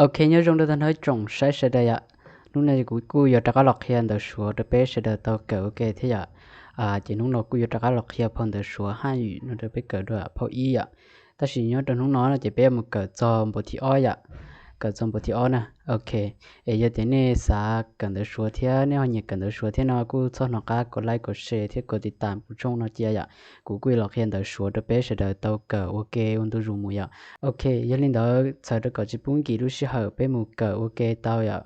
Ok, nyob zoo rau tag nrho tsoom saib sawv daws yom. Hnub no kuv kuj yuav rov qab los qhia ntawv Suav rau peb sawv daws tau kawm ua ke thiab yom. Ces hnub no kuj yuav rov qab los qhia phau ntawv Suav haj yam no rau peb kawm dua phau ib yom. Tab sis nyob rau hnub no no ces peb yuav mus kawm txog npau thib ob yom. Kawm txog npau thib ob na. Ok, es yog tias nej xav kawm ntawv Suav thiab nej ho nyiam kawm ntawv Suav thiab no kuj txhob hnov qab kom like, kom share thiab kom tiv tam kuv tshooj no cia yom. Kuv kuj yuav los qhia ntawv Suav rau peb sawv daws tau kawm ua ke ua ntu zus mus yom. Ok, yog li ntawd txhawm rau kom tsis pub nkim lub sij hawm peb mus kawm ua ke tau yom.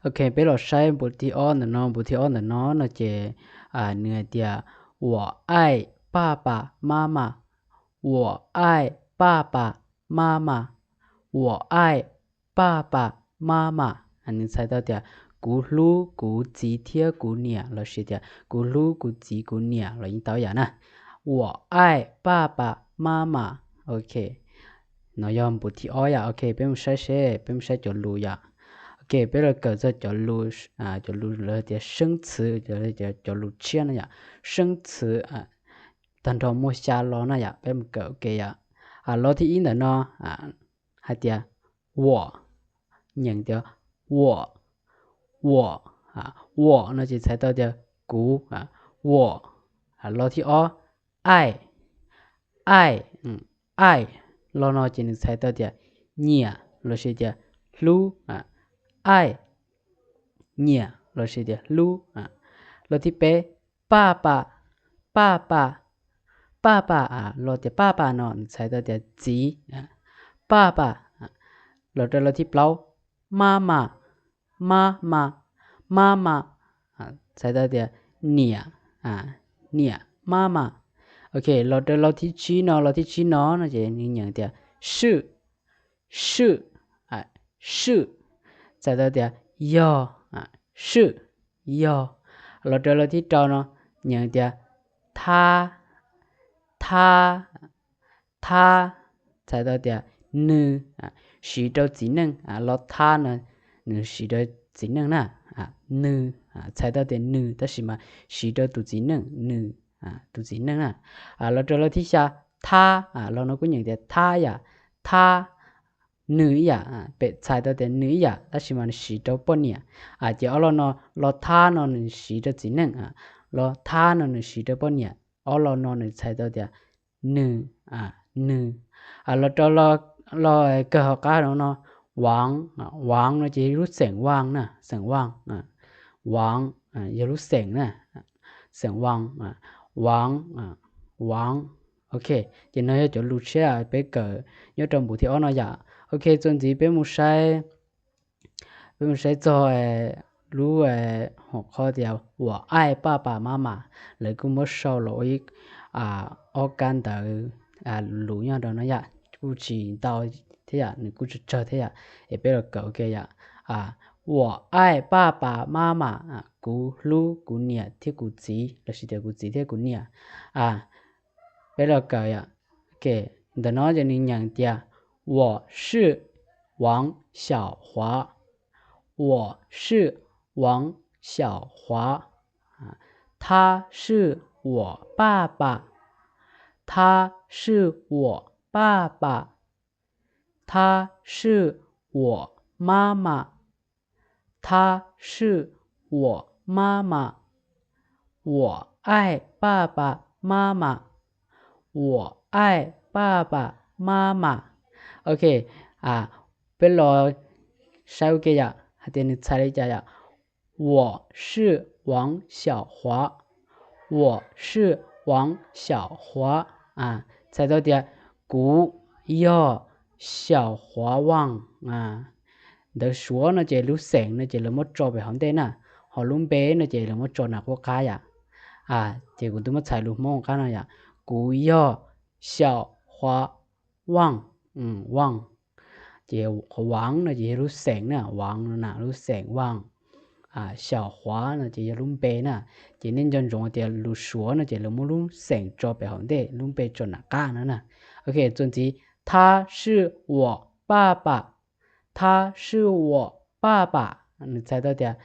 Ok, peb los saib npau thib ob ntawm no, npau thib ob ntawm no no ces nws hais tias 我爱爸爸妈妈, 我爱爸爸妈妈, 我爱爸爸妈妈. Nws txhais tau tias kuv hlub kuv txiv thiab kuv niam lossis tias kuv hlub kuv txiv kuv niam los yeej tau yam na. 我爱爸爸妈妈. Ok, no yog npau thib ob yom. Ok, peb mus saib seb, peb mus saib cov lus yom. Ok, peb los kawm txog cov lus, cov lus lawv tias 生词, cov lus tshiab no yom. 生词, tag nrho muaj xya lo na yom, peb mus kawm ua ke yom. Lo thib ib ntawm no hais tias 我, nyeem tias 我, 我, 我 no ces txhais tau tias kuv, 我. Lo thib ob, 爱, 爱, 爱, lo no ces nws txhais tau tias nyiam lossis tias hlub, 爱, nyiam lossis tias hlub. Lo thib peb, 爸爸, 爸爸, 爸爸, lo tias 爸爸 no nws txhais tau tias txiv, 爸爸. Los rau lo thib plaub, 妈妈, 妈妈, 妈妈, txhais tau tias niam, niam, 妈妈. Ok, los rau lo thib tsib no, lo thib tsib no no ces nws nyeem tias 是, 是, 是, txhais tau tias yog, 是, yog. Los rau lo thib rau no nyeem tias 他, 他, 他, txhais tau tias nws, siv rau txiv neej, lo 他 no nws siv rau txiv neej na, nws, txhais tau tias nws tab sis mas siv rau tus txiv neej, nws, tus txiv neej na. Los rau lo thib xya, 他, lo no kuj nyeem tias 他 yam, 他, nws ib yam, pem txhais tau tias nws ib yam tab sis mas nws siv rau poj niam. Ces ob lo no, lo 他 no nws siv rau txiv neej, lo 他 no nws siv rau poj niam, ob lo no nws txhais tau tias nws, nws. Los rau lo kawg hauv qab no no, 王, 王 no ces lub xeem Vaj na, xeem Vaj, 王, yog lub xeem na, xeem Vaj, 王, 王. Ok, ces no yog cov lus tshiab peb kawm nyob rau npau thib ob no yom. Ok, txuas ntxiv peb mus saib, peb mus saib txog lub hauv qhov tias 我爱爸爸妈妈, lawv kuj muab sau los ua ib, ob kab ntawv lus nyob rau no yom, kuj tsis ntau thiab yom, nws kuj tsawg tsawg thiab yom, es peb los kawm ua ke yom. 我爱爸爸妈妈, kuv hlub kuv niam thiab kuv txiv lossis tias kuv txiv thiab kuv niam. Peb los kawm yom. Ntawm no ces nws nyeem tias 我是王小华, 我是王小华, 他是我爸爸, 他是我爸爸, 他是我妈妈, 她是我妈妈, 我爱爸爸妈妈, 我爱爸爸妈妈. Ok, peb los saib ua ke yom, hais tias nws txhais li cas yom. 我是王小华, 我是王小华, txhais tau tias kuv yog Xyaum Huav Vaj. Ntawv Suav no ces lub xeem no ces lawv muab tso pem hauv ntej na, ho lub npe no ces lawv muab tso nram qub qab yom. Ces kuv twb muab txhais lus Hmoob qab no yom, kuv yog Xyaum Huav Vaj, Vaj. Ces qhov Huav no ces yog lub xeem na, Huav no na lub xeem Vaj. Xyaum Huav no ces yog lub npe na. Ces nej nco ntsoov tias lus Suav no ces lawv muab lub xeem tso pem hauv ntej, lub npe tso nram qab no na. Ok, txuas ntxiv, 他是我爸爸, 他是我爸爸, nws txhais tau tias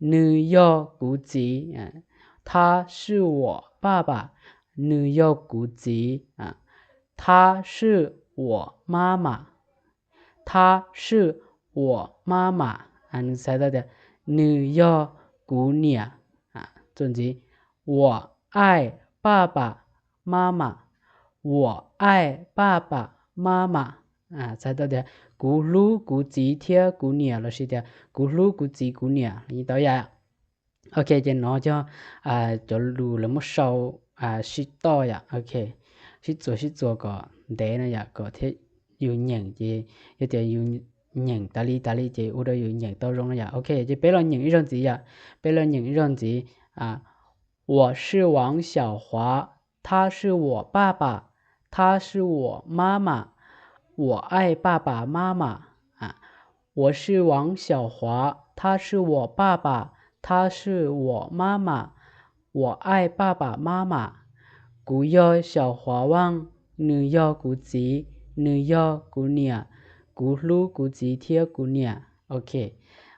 nws yog kuv txiv. 他是我爸爸, nws yog kuv txiv. 她是我妈妈,他是我妈妈, nws txhais tau tias nws yog kuv niam. Txuas ntxiv, 我爱爸爸妈妈, 我爱爸爸妈妈, txhais tau tias kuv hlub kuv txiv thiab kuv niam lossis tias kuv hlub kuv txiv kuv niam li tau yam. Ok, ces no yog cov lus lawv muab sau sib toj yom. Ok, sib txuas sib txuas kom ntev no yom, kom thiab yus nyeem ces yog tias yus nyeem tas li tas li ces ua rau yus nyeem tau zoo no yom. Ok, ces peb los nyeem ib zaug ntxiv yom, peb los nyeem ib zaug ntxiv. 我是王小华，他是我爸爸，他是我妈妈，我爱爸爸妈妈。啊，我是王小华，他是我爸爸，他是我妈妈，我爱爸爸妈妈。Kuv yog Xyaum Huav Vaaj, nws yog kuv txiv, nws yog kuv niam, kuv hlub kuv txiv thiab kuv niam. Ok,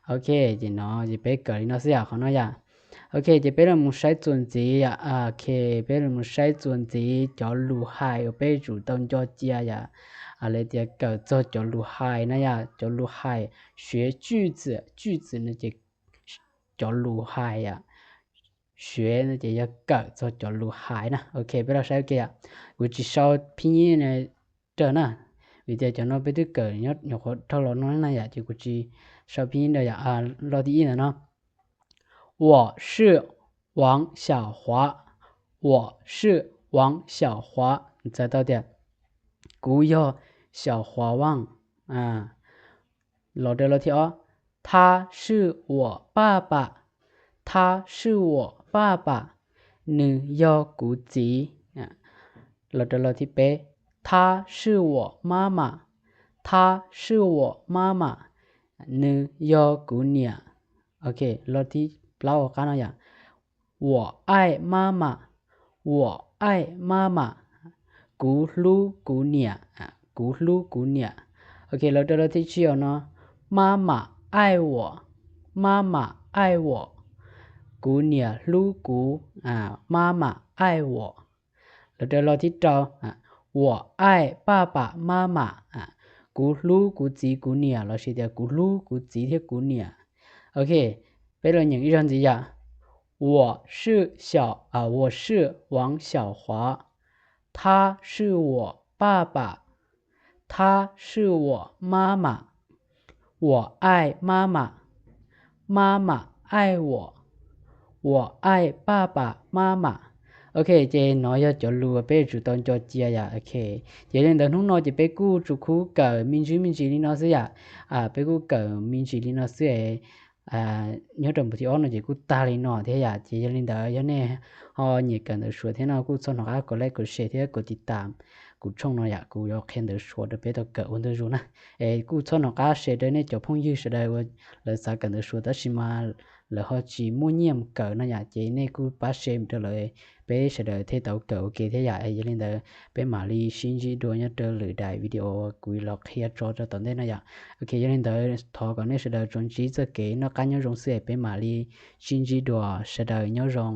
ok, ces no ces peb kawm li no xwb yom, qhov no yom. Ok, ces peb los mus saib txuas ntxiv yom. Ok, peb los mus saib txuas ntxiv cov lus hais uas peb yuav tsum tau nco cia yom. Lawv tias kawm txog cov lus hais na yom, cov lus hais, 学句子, 句子 no ces cov lus hais yom. 学 no ces yog kawm txog cov lus hais na. Ok, peb los saib ua ke yom. Kuv tsis sau phib nyij raws na, vim tias cov no peb twb kawm nyuam qhuav dhau los no na yom, ces kuv tsis sau phib nyij raws yom. Lo thib ib ntawm no, 我是王小华, 我是王小华, txhais tau tias kuv yog Xyaum Huav Vaaj. Los rau lo thib ob, 他是我爸爸, 他是我爸爸, nws yog kuv txiv. Los rau lo thib peb, 他是我妈妈, 他是我妈妈, nws yog kuv niam. Ok, lo thib plaub qab no yom, 我爱妈妈, 我爱妈妈, kuv hlub kuv niam, kuv hlub kuv niam. Ok, los rau lo thib tsib no, 妈妈爱我, 妈妈爱我, kuv niam hlub kuv, 妈妈爱我. Los rau lo thib rau, 我爱爸爸妈妈, kuv hlub kuv txiv kuv niam lossis tias kuv hlub kuv txiv thiab kuv niam. Ok, peb los nyeem ib zaug ntxiv yom. 我是小, 我是王小华, 他是我爸爸, 他是我妈妈, 我爱妈妈, 妈妈爱我, 我爱爸爸妈妈. Ok, ces no yog cov lus peb yuav tsum tau nco cia yom. Ok, ces li ntawd hnub no ces peb kuj tsuas khub kawm me ntsis me ntsis li no xwb yom. Peb kuj kawm me ntsis li no xwb es nyob rau npus thib ob no ces kuj tag li no thiab yom. Ces yog li ntawd yog nej ho nyiam kawm ntawv Suav thiab no kuj txhob hnov qab kom like, kom share thiab kom tiv tam kuv tshooj no yom, kuv yuav qhia ntawv Suav rau peb tau kawm ua ntu zus na. Es kuj txhob hnov qab share rau nej cov phooj ywg sawv daws uas lawv xav kawm ntawv Suav tab sis mas lawv ho tsis muaj nyiaj mus kawm no yom, ces nej kuj pab share rau lawv, peb sawv daws thiaj tau kawm ua ke thiab yom. Yog li ntawd peb mam li sib ntsib dua nyob rau lwm daim video kuv los qhia tso rau tom ntej no yom. Ok, yog li ntawd thov kom nej sawv daws tsuas ntsib txoj kev noj qab nyob zoo xwb es peb mam li sib ntsib dua, sawv daws nyob zoo.